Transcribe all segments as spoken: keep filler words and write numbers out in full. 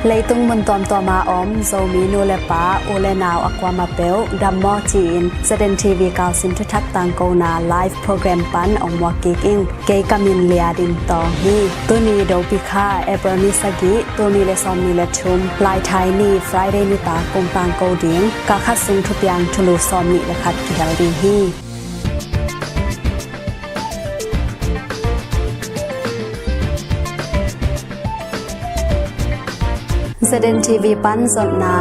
Leitung mun tuamtuam a om Zomi nu le pa, u le nau a kuamah peuh dam maw ci-in Z N T V Kalsim thuthak tangkona live program pan ong muak kik ing. Kei ka min Lia Din Tawng hi. Tuni Dopi Kha, April ni sagih, tul nih le sawmnih le thum, Laithai ni, Friday nitak kong tangko ding. Ka khat sung thupiang thulu sawmnih le khat kihel ding hi. Z N T V pan zotna.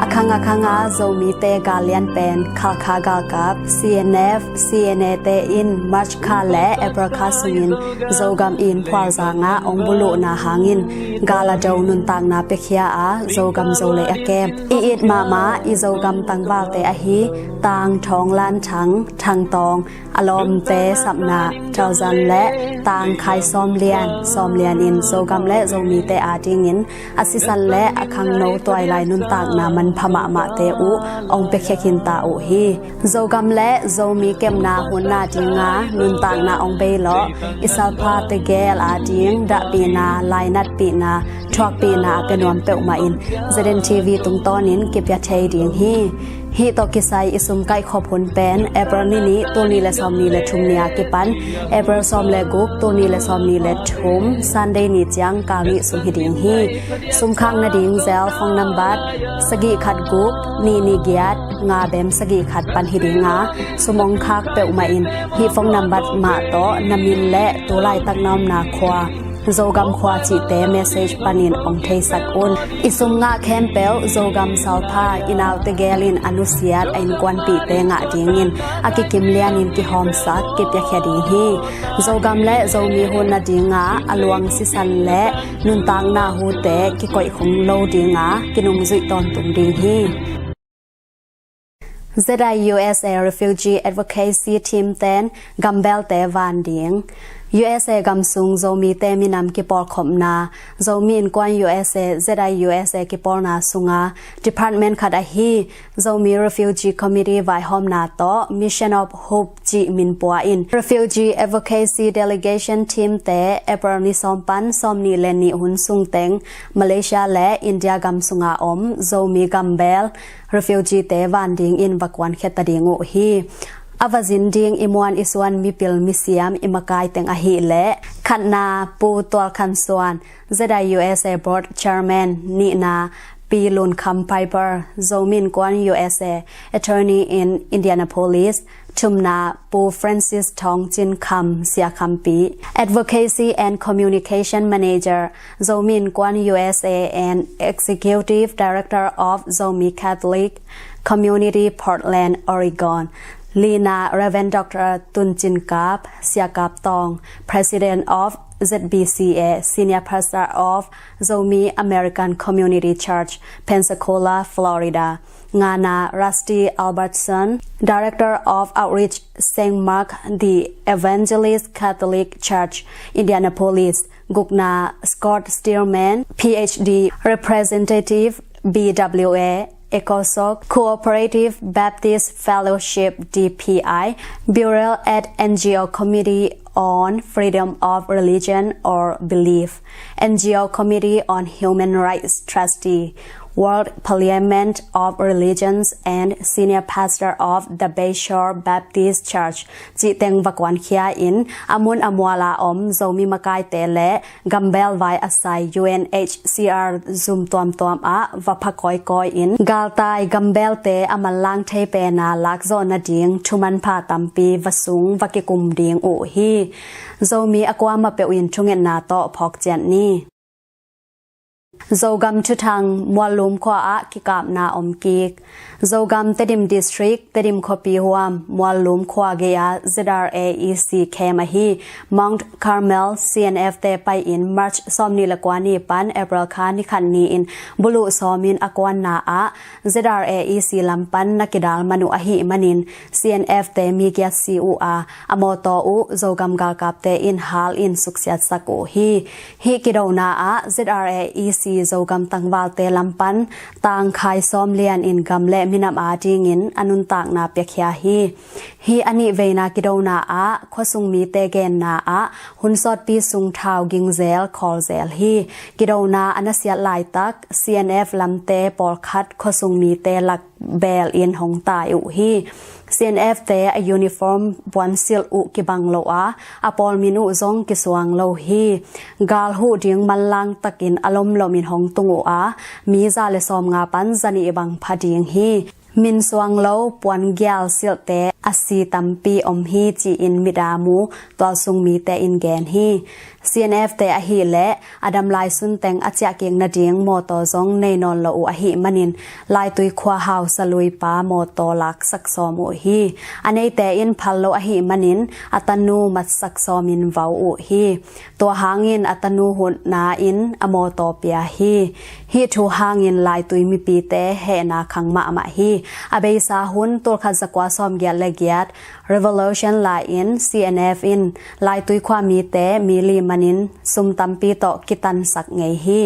A khang a khang a Zomite gal lian pen Khalkha galkap, C N F, C N A te in March kha le April kha sungin Zogam in phualzang ah ong buluhna hangin gal a do nuntakna piakhia a Zogam Zolei a kem. I it mahmah i Zogam tangvalte ahi Tang Thawng Lan Thang, Thang Tawng, a lawmte sapna Thauzan le Tang Khai Sawm Lian, Sawm Lian in Zogam le Zomite adingin a sisan le a khangno tuailai nuntakna manpha mahmahte uh ong piakhia khinta uh hi. Zogam le Zomi kemna hun nadinga nuntakna ong bei lawh, i salpha tegel ading dahpihna, lainatpihna, thuakpihna a pia nuam peuhmah in Z N T V tungtawnin kipia thei ding hi. Hih tawh kisai i sum kaihkhop hun pen April ni nih, tul nih le sawmnih le thum ni a kipan April sawm le guk, tul nih le sawmnih le thum, Sunday ni ciang kal nih sung hi ding hi. Sum khak nading zel phone nambat sagih khat guk, nih nih giat, nga bem sagih khat pan hi ding a, sum ong khak peuhmah in hih phone nambat mah tawh na min le tu laitak na omna khua, Zogam khua cihte message panin ong theisak un. I sum ngah khempeuh Zogam salpha, i nau tegel in a nusiat a innkuanpihte ngah dingin a kikim lianin kihawmsak, kipiakhia ding hi. Zogam le Zomi hun nadinga a luang sisan le nuntakna hute kikoih khong lo dinga kinungzuih tawntung ding hi. Z I U S A Refugee Advocacy Team ten gambelte van ding. U S A gam sung Zomite minam kipawlkhopna, Zomi Innkuan U S A, Z I U S A kipawlna sunga department khat ahi Zomi Refugee Committee vaihawmna tawh Mission of Hope cih min pua in Refugee Advocacy Delegation Team te April ni sawm pan sawmnih le nih hun sungteng Malaysia le India gam sunga om Zomi gambel refugee te van dingin va kuankhia ta ding uh hi. A va zin ding i muan i suan mipil misiam i makai teng ahih leh, khatna Pu Tual Khan Suan, Z I U S A Board Chairman, nihna Pi Lun Kham Piper, Zomi Innkuan U S A Attorney in Indianapolis, thumna Pu Francis Thawng Cin Kham, Sia Khampi, Advocacy and Communication Manager, Zomi Innkuan U S A and Executive Director of Zomi Catholic Community, Portland, Oregon, lina Reverend Doctor Tun Cin Kap, Sia Kap Tawng, President of Z B C A, Senior Pastor of Zomi American Community Church, Pensacola, Florida, ngana Rusty Albertson, Director of Outreach, Saint Mark the Evangelist Catholic Church, Indianapolis, gukna Scott Stearman, P H D, Representative, B W A, ECOSOC, Cooperative Baptist Fellowship, D P I, Bureau at N G O Committee on Freedom of Religion or Belief, N G O Committee on Human Rights Trustee, World Parliament of Religions and Senior Pastor of the Bayshore Baptist Church, cih teng va kuankhia in a mun a mual a om Zomi makaite le gambel vai a sai U N H C R zum tuamtuam ah va pha kawikawi in galtai gambelte a manlang thei pena lakzawh nading thumanpha tampi va sung va kikum ding uh hi. Zomi a kuamah peuh in thungetna tawh phawk ciat ni. Zogam thuthang Muallum khua ah kikapna om kik. Zogam Tedim District, Tedim khuapi huam Muallum khua gei-a Z R A E C camp ahi Mount Carmel C N F te pai-in March sawmnih le kua ni pan April kha ni khat ni-in buluh sawmin a kuanna ah Z R A E C lam pan na kidal man uh ahih manin C N F te mi giat si uh a, a mawtaw uh Zogam galkapte in hal in suksiatsak uh hi. Hih kidona ah Z R A E C Zogam tangvalte lam pan Tang Khai Sawm Lian in gam le minam adingin a nuntakna piakhia hi. Hih a nihveina kidona ah khuasung mite genna ah hun sawtpi sung thau gingzel khawlzel hi. Kidona a nasiat laitak C N F lamte pawlkhat khuasung mite lak beel in hong tai uh hi. C N F te a uniform puansilh uh kibang lo a, a pawl min uh zong kisuang lo hi. Gal huh ding manlang takin a lomlom in hong tung uh a, mi za le sawmnga pan zanih bang pha ding hi. Min suang lo puan gial silhte a si tampi om hi ci-in midam uh tualsung mite in gen hi. C N F te ahih leh a dam lai sunteng a ciahkik nading mawtaw zong nei nawn lo uh ahih manin Laitui khua hausa luipa mawtaw laksak sawm uh hi. A neite in phal lo ahih manin a tanu matsak sawmin vau uh hi. Tua hangin a tanu hutna in a mawtaw pia hi. Hih thu hangin Laitui mipite hehna khang mahmah hi. A beisa hun tulkhat zakua sawmgiat le giat Revolution lai-in C N F in Laitui khuamite mi li manin sum tampi tawh kitansak ngei hi.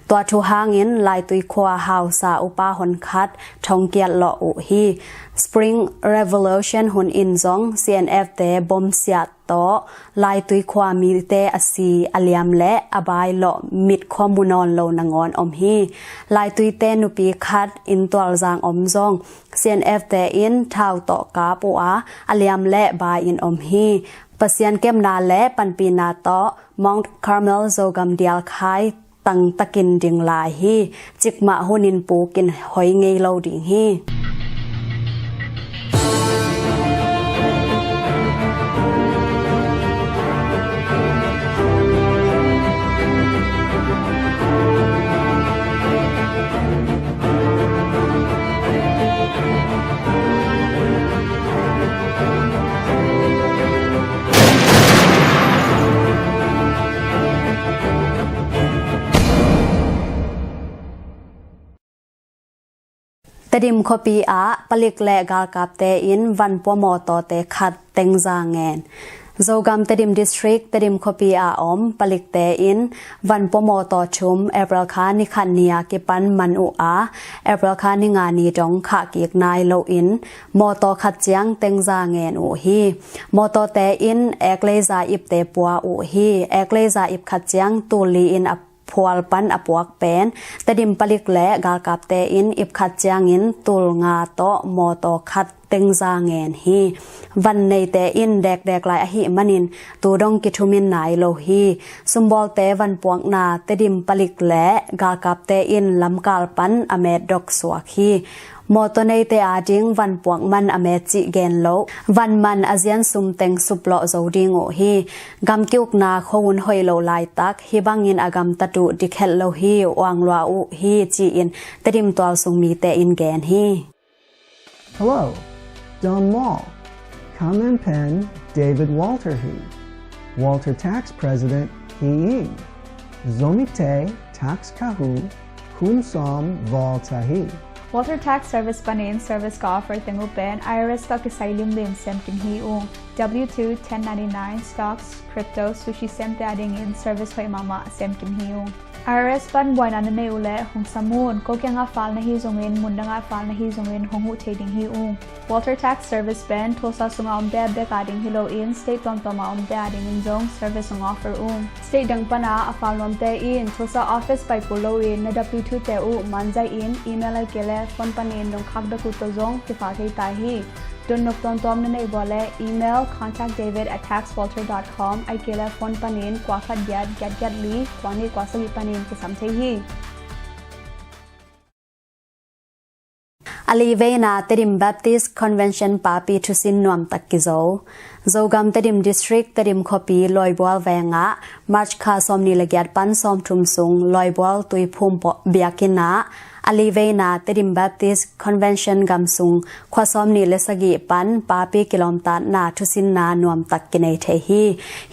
Tua thu hangin Laitui khua hausa upa honkhat thongkiat lawh uh hi. Spring Revolution hun in zong C N F te bomsiat tawh Laitui khuamite a si a liam le a bai lawh mit khua mu nawn lo nangawn om hi. Laituite nupi khat inntualzang om zong C N F te in thau tawh kap uh a, a liam le bai in om hi. Pasian kepna le panpihna tawh Mount Carmel Zogam dialkhai tangtakin ding lai hi. Cikmah hunin pukin hoi ngei lo ding hi. Tedim khuapi ah palik le galkapte in vanpua mawtawte khat tengza ngen. Zogam Tedim District, Tedim khuapi a om palikte in vanpua mawtaw thum April kha ni khat ni a kipan man uh a, April kha ni nga ni dong khah kik nai loin mawtaw khat ciang tengza ngen uh hi. Mawtawte in ekleiza ipte pua uh hi. Ekleiza ip khat ciang tul li in a phual pan a puak pen Tedim palik le galkapte in ip khat ciangin tul nga tawh mawtaw khat tengza ngen hi. Van neite in dekdek lai ahih manin tu dong kithumin nai lo hi. Sumbawlte vanpuakna Tedim palik le galkapte in lamkal pan a metdok suak hi. Mawtaw neite ading vanpuak man a met cih gen lo. Van man a zian sum teng suplawh zo ding uh hi. Gam kiukna khuahun hoih lo laitak hih bangin a gamtat uh dikhelh lo hi, uang lua uh hi ci-in Tedim tualsung mite in gen hi. Hello, Dom Mall. Kamen pen David Walter hi. Walter Tax President hi ing. Zomite tax kahu kum sawm val ta hi. Walter Tax Service panin service ka offer teng uh pen I R S tawh kisai limlim sem kim hi ung. W two, ten ninety-nine, stocks, crypto, sushi semte adingin service hoih mahmah sem kim hi ung. I R S pan buaina na nei uh leh hong sam un. Ko kiangah file na hi zongin, mun dangah file na hi zongin hong huh thei ding hi ung. Walter Tax Service pen Tulsa sungah omte bek ading hi loin state tuamtuam ah omte adingin zong service hong offer ung. State dang pana a file nuamte in Tulsa office pai kul loin na W two te uh manzai in, email ahih kei leh phone panin dong khak dek uh tawh zong kifile thei ta hi. Donnop tuamtuam na neih uh leh email contact david at tax walter dot com ahih kei leh phone panin kua khat giat giat giat li kua nih kua sagih panin kisam thei hi. A li veina Tedim Baptist Convention papi thusin nuamtak kizo. Zogam Tedim District, Tedim khuapi Lawibual vengah March kha sawmnih le giat pan sawmthum sung Lawibual Tuiphum biakinn ah a li veina Tedim Baptist Convention gamsung khua sawmnih le sagih pan papi kilawmtatna thusinna nuamtak kinei thei hi.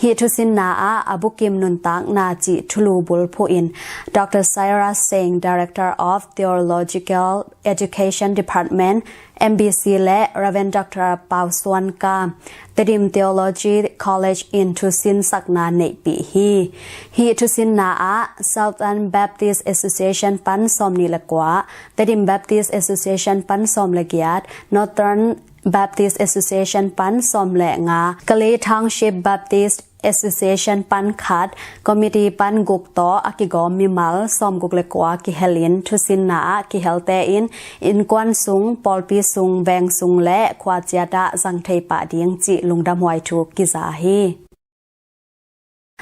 Hih thusinna ah a bukim nuntakna cih thulu bulphuh in Doctor Cyrus Seng, Director of Theological Education Department, M B C le Rev. Doctor Pau Suan Kam, Tedim Theology College in thusinsakna neihpih hi. Hih thusinna ah Southern Baptist Association pan sawmnih le kua, Tedim Baptist Association pan sawm le giat, Northern Baptist Association pan sawm le nga, Kalay Township Baptist Association pan khat, committee pan guk tawh a kigawm mimal sawmguk le kua kihelin thusinna ah kihelte in innkuan sung, pawlpi sung, veng sung le khua ciat ah zang thei pah ding cih lungdamhuai thu kiza hi.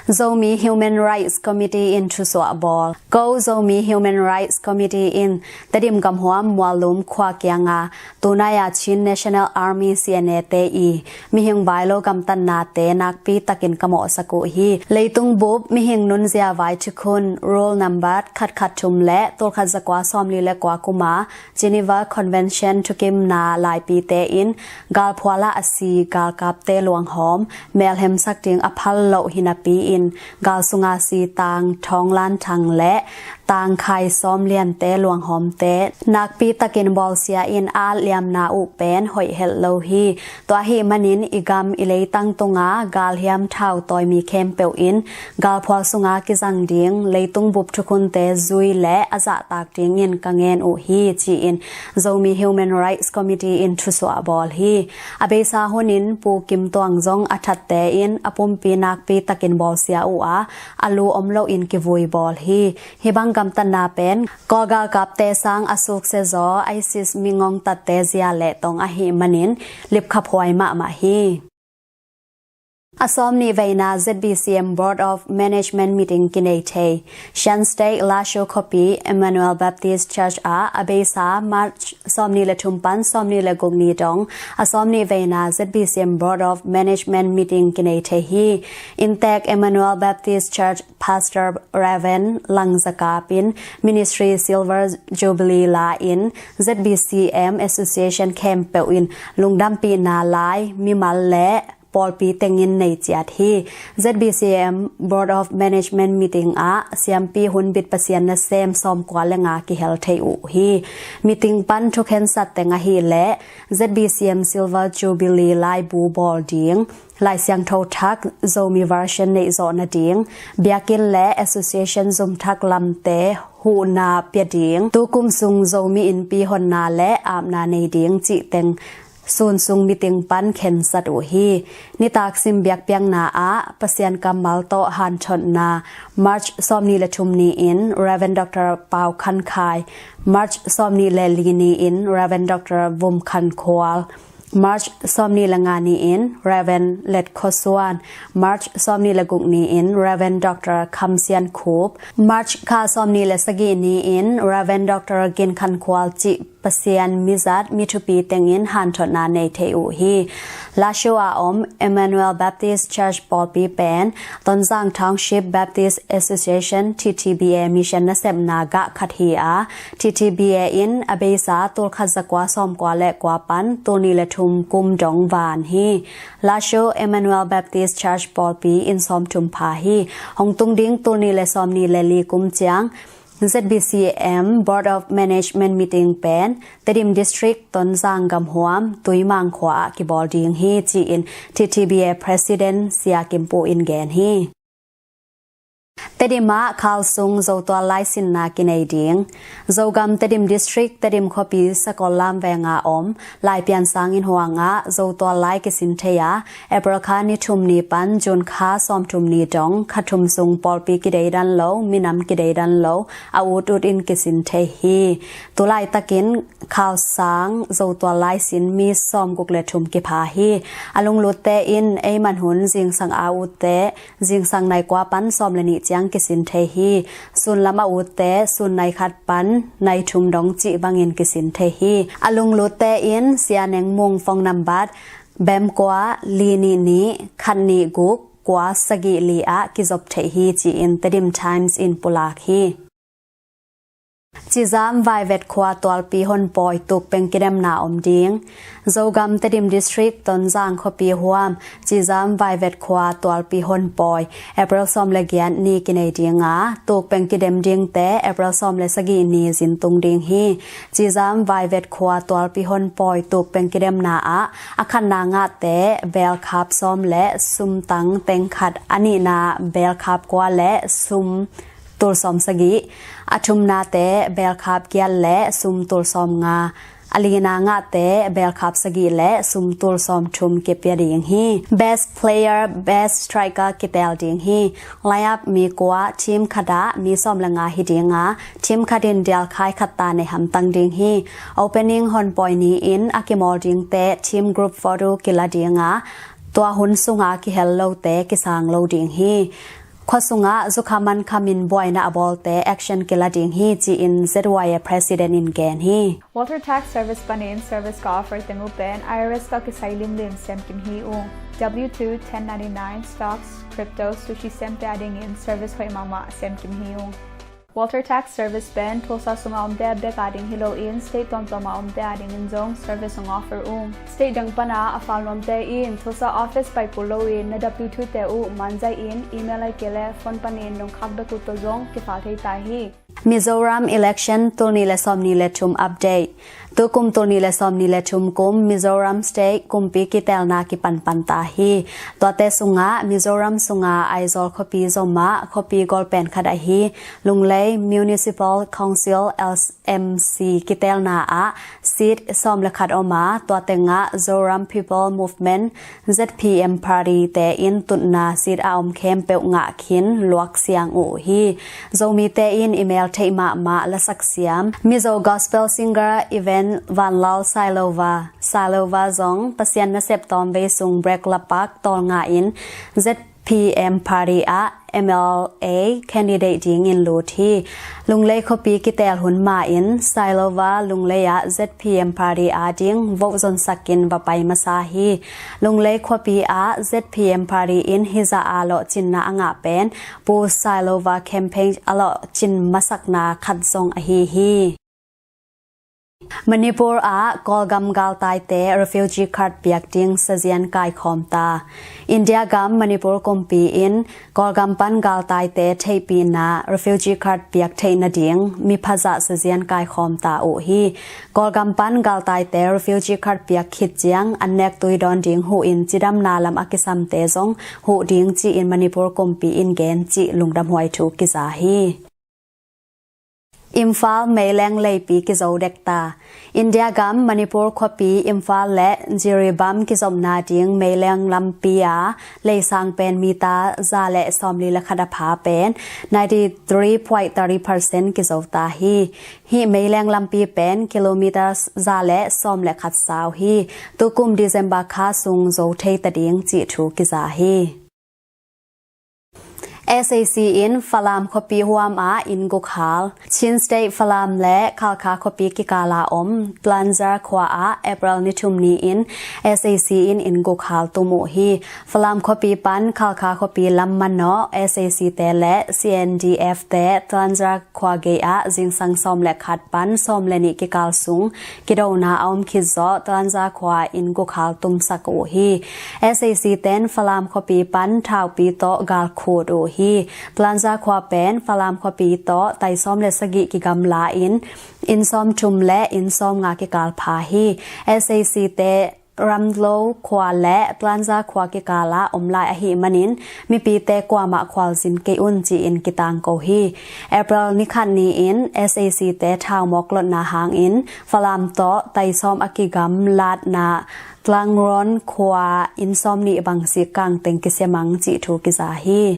Zomi Human Rights Committee in thusuah bawl. Ko Zomi Human Rights Committee in Tedim gamhuam Muallum khua kianga tunai a Chin National Army, C N A te i mihing vailo gamtatnate nakpi takin ka mawhsak uh hi. Leitung bup mihing nunzia vai thukhun rule number khat khat thum le tul khat za kua sawmli le kua kuma Geneva Convention thukimna laipite in galphual ah a si galkapte luanghawm melhemsak ding a phal loh hi napi in gal sunga si tang thawnglan thang le tang khai sawm liante luanghawmte nakpi takin bawlsia in at liamna uh pen hoih helh lo hi. Tua ahih manin i gam i leitang tunga galhiam thau tawimi khempeuh in galphual sunga kizang ding leitung bup thukhunte zui le a zahtak dingin ka ngen uh hi, ci-in Zomi Human Rights Committee in thusuah a bawl hi. A beisa hunin Pu Kim Tuang zong a thatte in a pumpi nakpi takin bawlsia uh a, a lu om loin kivui bawl hi. Hih bang gamtatna pen Kawl galkapte sang a sukse zaw ISIS mingawngtatte zia le tong ahih manin lipkhaphuai mahmah hi. A sawmnih veina Z B C M Board of Management meeting kinei thei. Shan State Lashio khuapi Emmanuel Baptist Church ah a beisa March sawmnih le thum pan sawmnih le guk ni dong a sawmnih veina Z B C M Board of Management meeting kinei thei hi. Inntek Emmanuel Baptist Church Pastor Rev. Lang Za Kap in Ministry Silver Jubilee la in Z B C M Association khempeuh in lungdampihna lai mimal le pawlpi tengin nei ciat hi. Z B C M Board of Management meeting ah siampi hunbit Pasian nasem sawmkua le nga kihel thei uh hi. Meeting pan thukhensat teng ahih leh Z B C M Silver Jubilee laibu bawl ding, Lai Siangtho thak Zomi version neihzawh nading, biakinn le association zumthak lamte huhna pia ding, tukum sung Zomi Innpi honna le apna nei ding cih teng sun sung meeting pan khensat uh hi. Nitak sim biakpiakna ah Pasian kammal tawh hanthotna March sawmnih le thum ni-in Rev. Doctor Pau Khan Khai, March sawmnih le li ni-in Rev. Doctor Vum Khan Khual, March sawmnih le nga ni-in Rev. Let Khaw Suan, March sawmnih le guk ni-in Rev. Doctor Kham Sian Khup, March kha sawmnih le sagih ni-in Rev. Doctor Gin Khan Khual cih Pasian mizat mithupi tengin hanthotna nei thei uh hi. Lashio a om Emmanuel Baptist Church pawlpi pen Tonzang Township Baptist Association, T T B A, mission nasepna gah khat hi a, T T B A in a beisa tul khat za kua sawmkua le kua pan tul nih le thum kum dong van hi. Lashio Emmanuel Baptist Church pawlpi inn sawmthum pha hi. Hong tung ding tul nih le sawmnih le li kum ciang Z B C M Board of Management meeting pen Tedim District, Tonzang gamhuam, Tuimang khua ah kibawl ding hi, ci-in T T B A President Sia Kim Pu in gen hi. Tedim ah khalsung Zotual laisinna kinei ding. Zogam Tedim District, Tedim khuapi Sakol Lam venga om Laipian sang inn huangah Zotual lai kisin thei a, April kha ni thum ni pan June kha sawmthum ni dong kha thum sung pawlpi kideidan lo, minam kideidan lo a ut ut in kisin thei hi. Tulaitakin khalsang Zotual laisin mi sawmguk le thum kipha hi. A lunglutte in ei manhun zingsang a utte zingsang nai kua pan sawm le nih ciang kisin thei hi. Sunlam a utte sun nai khat pan nai thum dong cih bangin kisin thei hi. A lunglutte in Sia Neng Mung phone nambat bem kua li nih nih khat nih guk kua sagih li ah kizop theih hi, ci-in Tedim Times in pulak hi. Cizam Vaivet khua tualpi honpawi tukpeng kidemna om ding. Zogam Tedim District Tonzang khuapi huam Cizam Vaivet khua tualpi honpawi April sawm le giat ni kinei dinga, tukpeng kidem dingte April sawm le sagih ni zintung ding hi. Cizam Vaivet khua tualpi honpawi tukpeng kidemna ah a khatna ngahte belkhap sawm le sumtang teng khat, a nihna belkhap kua le sum tul sawm sagih, a thumnate belkhap giat le sum tul sawm nga, a lina ngahte belkhap sagih le sum tul sawm thum kipia ding hi. Best player, best striker kitel ding hi. Lineup mi kua team khat ah mi sawm le nga hi dinga, team khat in dialkhai khat ta nei hamtang ding hi. Opening honpawi ni-in a kimawl dingte team group photo kila dinga, tua hun sunga kihel lote kisang lo ding hi. Khua sungah zukha mankham in buaina a bawlte action kila ding hi, ci-in Z Y A President in gen hi. Walter Tax Service panin service ka offer teng uh pen I R S tawh kisai limlim sem kim hi ung. W two, ten ninety-nine, stocks, crypto, sushi semte a dingin service hoih mahmah sem kim hi ung. Walter Tax Service pen Tulsa sunga omte bek a ding hi loin state tuamtuama omte a dingin zong service hong offer ung. State dang pana a fal nuamte in Tulsa office pai kul loin na W two te uh manzai in email ahih kei leh phone panin nong khak bek uh tawh zong kifal thei ta hi. Mizoram election tul nih le sawm nih le thum update. Tukum tul nih le sawm nih le thum kum Mizoram State kumpi kitelna kipanpan ta hi. Tuate sungah Mizoram sunga Aizawl khuapi zomah khuapi golpen khat ahi Lunglei Municipal Council, L M C, kitelna ah seat sawm le khat om a, tua tengah Zoram People Movement, Z P M, party te in tutna seat a om khempeuh ngah khin luak siang uh hi. Zomite in i mel theih mahmah lasak siam Mizo gospel singer Evan Vanlal Sailova, Sailova zong Pasian nasep tawmvei sung break lapak tawlnga in Z P M party ah M L A candidate dingin lut hi. Lunglei khuapi kitel hun ma-in Sailova Lunglei ah Z P M party ading vote zonsakin va pai masa hi. Lunglei khuapi ah Z P M party in hizah a lawhcinna a ngah pen Pu Sailova campaign a lawhcin masakna khat zong ahi hi. Manipur ah Kawlgam galtaite refugee card piak ding sazian kaikhawm ta. India gam Manipur kumpi in Kawlgam pan galtaite theihpihna refugee card piak theih nading miphazah sazian kaikhawm ta uh hi. Kawlgam pan galtaite refugee card piak khit ciang an nek tui dawn ding huh in cidamna lam a kisamte zong huh ding ci-in Manipur kumpi in gen cih lungdamhuai thu kiza hi. Imphal meileng leipi kizo dek ta. India gam Manipur khuapi Imphal le Jiribam kizopna ding meileng lampi a leisang pen mita za le sawmli le khat a pha pen ninety three point thirty percent kizo ta hi. Hih meileng lampi pen kilometer za le sawm le khat sau hi. Tukum December kha sung zo thei ta ding cih thu kiza hi. S A C in Falam khuapi huam ah inn guk hal. Chin State Falam le Khalkha khuapi kikala om Tlanzar khua ah April ni thum ni-in S A C in inn guk hal tum uh hi. Falam khuapi pan Khalkha khuapi lam manawh S A C te le C N D F te Tlanzar khua gei ah zingsang sawm le khat pan sawm le nih kikal sung kidona a om khit zawh Tlanzar khua inn guk hal tumsak uh hi. S A C ten Falam khuapi pan thaupi tawh gal khut uh hi. Tlanzar khua pen Falam khuapi tawh tai sawm le sagih kigamla in inn sawm thum le inn sawm nga kikal pha hi. S A C te Ramlo khua le Tlanzar khua kikala om lai ahih manin mipite kuamah khualzin kei un ci-in kitangko hi. April ni khat ni-in S A C te thaumawk lotna hangin Falam tawh tai sawm a kigam latna Tlangron khua inn sawm nih bang sik kangteng kisiamang cih thu kiza hi.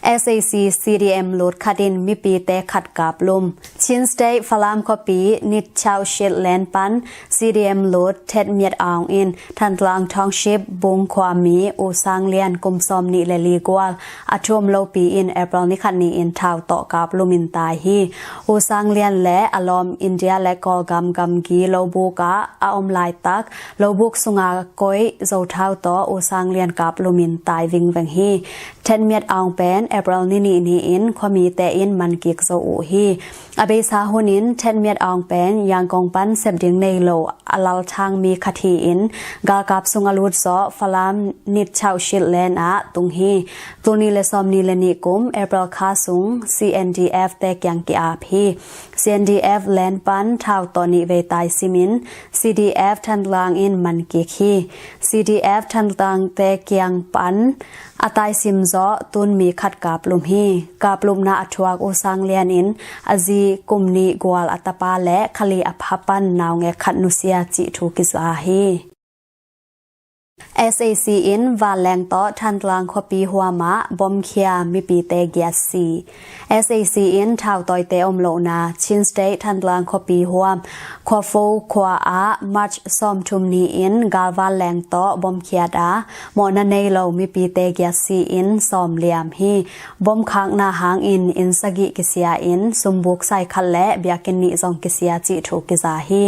S A C C D M lut khat in mipite khat kaplum. Chin State Falam khuapi Nitchau Shit Len pan C D M lut Thet Miat Aung in Thantlang Township Bung khuami U Sang Lian kum sawm nih le li gual a thuam lopi in April ni khat ni-in thau tawh kaplum in tai hi. U Sang Lian le a lawm India le Kawlgam gamgi lobuk ah a om laitak lobuk sunga koih zothau tawh U Sang Lian kaplum in tai vingveng hi. Thet Miat Aung pen April ni nih ni-in khuamite in man kik zo uh hi. A beisa hunin Tet Myat Aung pen Yangon pan sep ding nei lo a lalthang mi khat hi-in, galkap sung a lut zawh Falam Nit Chaushit Land ah tung hi. Tul nih le sawm nih le nih kum April kha sung C N D F te kiang ki-ap hi. C N D F land pan thau tawh nih vei tai simin C D F Thantlang in man kik hi. C D F Thantlang te kiang pan a taisim zawh tun mi khat kaplum hi. Kaplumna a thuak U Sang Lian in a zi kum nih gual a tapa le kha li a pha pan naungek khat nusia cih thu kiza hi. S A C in vanleng tawh Thantlang khuapi huam ah bom khia mipite giat si. S A C in thautawite om lohna Chin State Thantlang khuapi huam Khuafo khua ah March sawmthum ni-in galvanleng tawh bom khiat a mawhna nei lo mipite giat si-in sawm liam hi. Bom khakna hangin inn sagih kisia-in sumbuk sai khat le biakinn nih zong kisia cih thu kiza hi.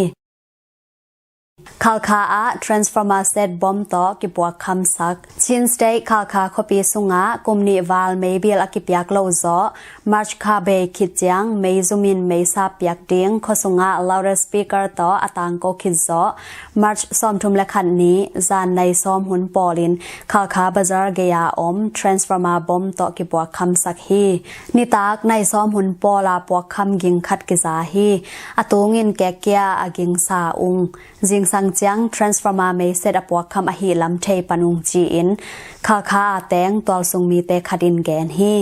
Khalkha ah transformer set bom tawh kipuak khamsak. Chin State Khalkha khuapi sungah kum nih val meibil a kipiak lo zawh March kha bei khit ciang mei zumin meisa piak ding khua sungah loudspeaker tawh a tangko khit zawh March sawmthum le khat ni zan nai sawm hun pawlin Khalkha Bazar gei-a om transformer bom tawh kipuak khamsak hi. Nitak nai sawm hun pawla puak kham ging khat kiza hi. A tungin kekkia a gingsa ung. Zingsang ciang transformer meiset a puak kham ahi lam thei pan ung ci-in Khalkha a teng tualsung mite khat in gen hi.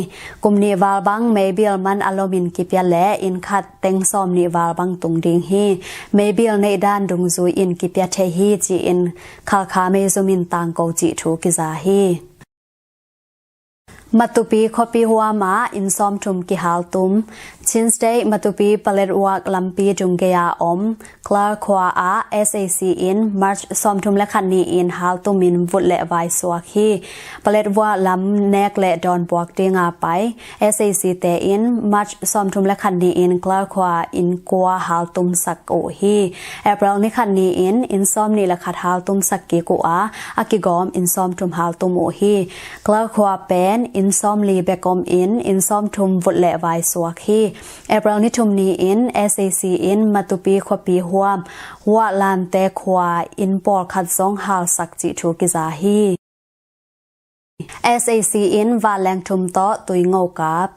Kum nih val bang meibil man a lomin kipia le inn khat teng sawm nih val bang tung ding hi. Meibil neih dan dungzui in kipia thei hi ci-in Khalkha mei zumin tangko cih thu kiza hi. Matupi khuapi huam ah inn sawmthum kihaltum. Chin State Matupi Paletwa lampi dung gei-a om Klar khua ah S A C in March sawmthum le khat ni-in haltumin vut le vai suak hi. Paletwa lam nek le dawn puak dinga pai S A C te in March sawmthum le khat ni-in Klar khua inn kua haltum sak uh hi. April ni khat ni-in inn sawm nih le khat haltum sak kik uh a, a kigawm inn sawmthum haltum uh hi. Klar khua pen inn sawm li bek om in inn sawmthum vut le vai suak hi. April ni thum ni-in S A C in Matupi khuapi huam Wah Lante khua inn pawlkhat zong halsak cih thu kiza hi. S A C in vanleng thum tawh tuingo kap.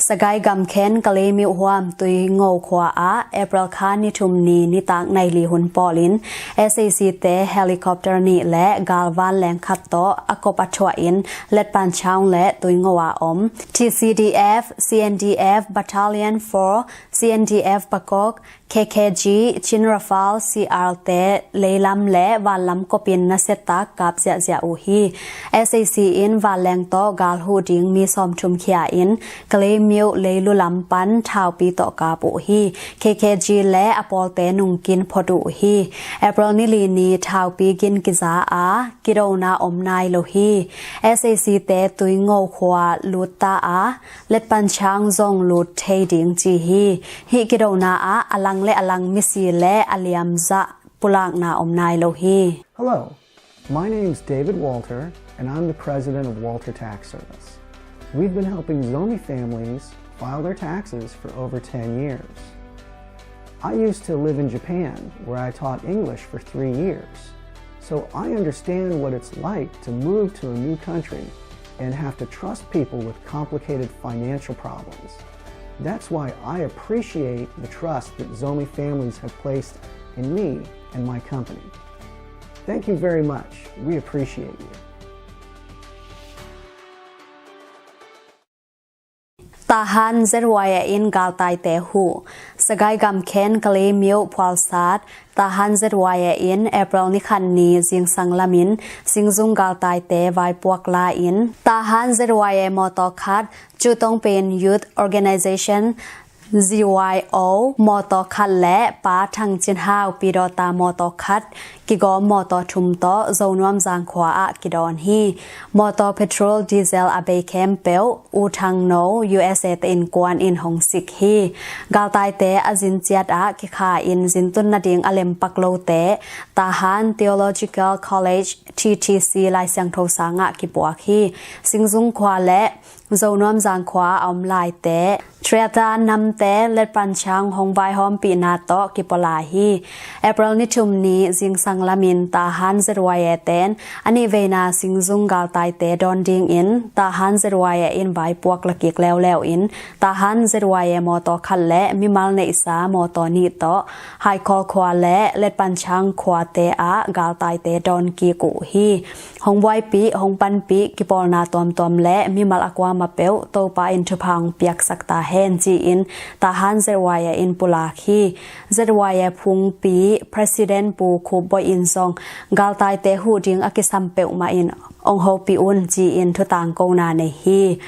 Sagaing gamkhen Kalaymyo huam Tuingo khua ah April kha ni thum ni nitak nai li hun pawlin S A C te helicopter nih le galvanleng khat tawh a kop a thuah in Letpanchawng le Tuingo ah om T C D F, C N D F Battalion four, C N D F Pakok, K K G, Chin Rifle, C R te leilam le vanlam kopin nasia tak kap ziahziah uh hi. S A C in vanleng tawh gal huh ding mi sawmthum khia in Kalaymyo leilu lam pan thaupi tawh kap uh hi. K K G le a pawlte nungkin phot uh hi. April ni li ni thaupi gin kiza a kidona om nai lo hi. S A C te Tuingo khua lut ta a Letpanchawng zong lut thei ding ci hi. Hih kidona ah a lang le a lang misi le a liamzah pulakna om nai lo hi. Hello, my name's David Walter, and I'm the president of Walter Tax Service. We've been helping Zomi families file their taxes for over ten years. I used to live in Japan, where I taught English for three years. So I understand what it's like to move to a new country and have to trust people with complicated financial problems. That's why I appreciate the trust that Zomi families have placed in me and my company. Thank you very much. We appreciate you. Tahan Z Y A in galtaite huh. Sagaing gamkhen Kalaymyo phualsat Tahan Z Y A in April ni khat ni zingsang lamin singzung galtaite vaipuak la-in Tahan Z Y A mawtaw khat Chutongpen Youth Organization Z Y O mawtaw khat le Pa Thang Cin Hau Pidawta mawtaw khat kigawm mawtaw thum tawh Zonuam Zangkhua ah kidawn hi. Mawtaw petrol diesel a bei khempeuh U Thang No U S A te innkuan in hong sik hi. Galtaite a zin ciat ah kikha in zintun nading a lempak lote Tahan Theological College T T C Lai Siangtho sangah kipuak hi. Singzung khua le Zonuam Zangkhua a om laite Triatan namte letpanchang hong vaihawmpihna tawh kipua lai hi. April ni thum ni zingsang lamin Tahan Z Y A ten a nihveina Singzung galtaite dawn dingin Tahan Z Y A in vaipuak lakik leuleu in Tahan Z Y A mawtaw khat le mimal neihsa mawtaw nih tawh Haikhawl khua le letpanchang khuate ah galtaite dawn kik uh hi. Hong buaipih, hong panpih, kipawlna tuamtuam le mimal a kuamah peuh Topa in thupha hong piaksak ta hen, ci-in Tahan Z Y A in pulak hi. Z Y A phungpi President Pu Khup Boih in zong galtaite huh ding a kisam peuhmah in hong hopih un, ci-in thutangkona nei hi.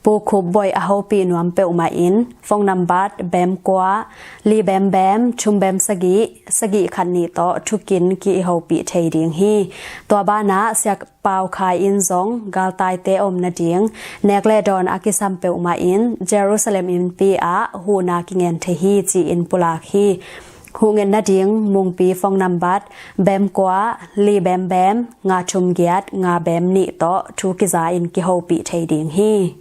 Pu Khup Boih a hopih nuam peuhmah in phone nambat bem kua, li bem bem, thum bem sagih, sagih khat nih tawh thukin ki-ihopih thei ding hi. Tua banah Sia Pau Khai in zong galtaite om nading nek le dawn a kisam peuhmah in Jerusalem innpi ah huhna kingen thei hi, ci-in pulak hi. Huhnget nading mungpi phone nambat bem kua, li bem bem, nga thum giat, nga bem nih tawh thu kiza in kihopih thei ding hi.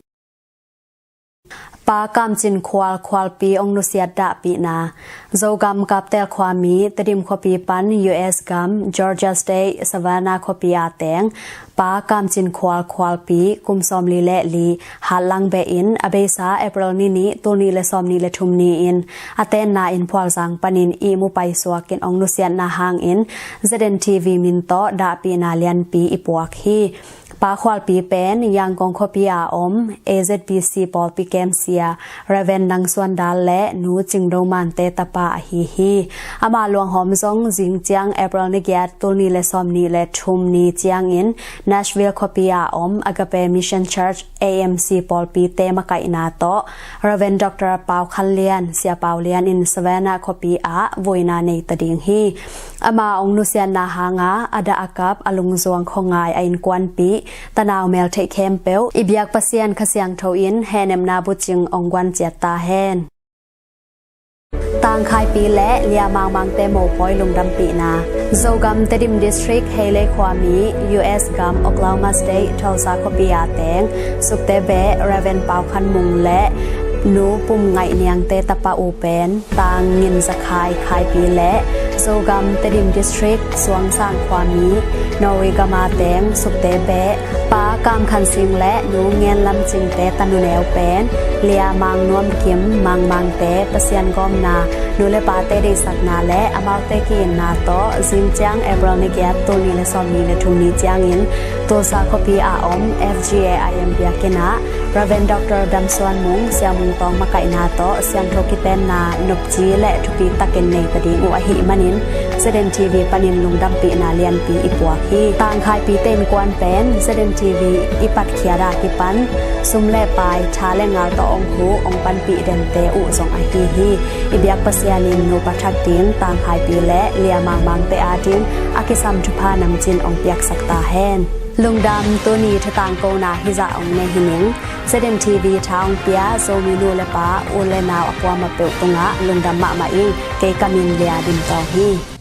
Pa Kam Cin Khual khualpi ong nusiat dahpihna. Zogam Kaptel khuami Tedim khuapi pan U S gam Georgia State Savannah khuapi a teng Pa Kam Cin Khual khualpi kum sawmli le li hatlang behin a beisa April ni nih, tul nih le sawmnih le thum ni-in a tenna in Phualzang panin ihmu paisuak in ong nusiatna hangin Z N T V min tawh dahpihna lianpi i puak hi. Pa khualpi pen Yangon khuapi a om A Z B C pawlpi kemsia Rev. Nang Suan Dal le Nu Cing Do Mante tapa ahi hi. Ama luanghawm zong zingciang April ni giat, tul nih le sawmnih le thum ni ciangin Nashville khuapi a om Agape Mission Church A M C pawlpite makaihna tawh Rev. Doctor Pau Khan Lian, Sia Pau Lian in Savannah khuapi ah vuina nei ta ding hi. Ama ong nusiatna hanga a dah a kap, a lungzuang khuangai a innkuanpih tanau meltheih khempeuh i biak Pasian Kha Siangtho in hehnepna bucing ong guan ciat ta hen. Tangkhaipi le Lia Mangmangte mopawi lungdampihna. Zogam Tedim District Heilei khuami U S gam Oklahoma State Tulsa khuapi a teng Sukte beh Rev. Pau Khan Mung le Nu Pum Ngaih Niangte tapa u pen Tang Ngin Za Khai Khaipi le Zogam Tedim District Suangsang khuami Norway gama teng Sukte beh Pa Kam Khan Sing le Nu Ngen Lam Cingte tanu neu pen Lia Mang Nuam Kim Mangmangte Pasian gawmna, nu le pate deihsakna le amaute ki-itna tawh zingciang April ni giat, tul nih le sawmnih le thum ni ciangin Tulsa khuapi a om F G A I M biakinn ah Rev. Doctor Dam Suan Mung, Sia Mung Tawng makaihna tawh siangtho kitenna nopci le thupi takin nei ta ding uh ahih manin Z N T V panin lungdampihna lianpi i puak hi. Tangkhaipite innkuan pen Z N T V i patkhiat a kipan sum le pai, tha le ngal tawh ong huh, ong panpih dente uh zong ahi hi. I biak Pasian in nupa thak ding Tangkhaipi le Lia Mangmangte ading a kisam thupha namcin ong piaksak ta hen. Lungdam. Tuni thutangkona hizah ong nei hi ning. Z N T V tha ong pia Zomi nu le pa, u le nau a kuamah peuh tungah lungdam mahmah ing. Kei ka min Lia Dim Tawng hi.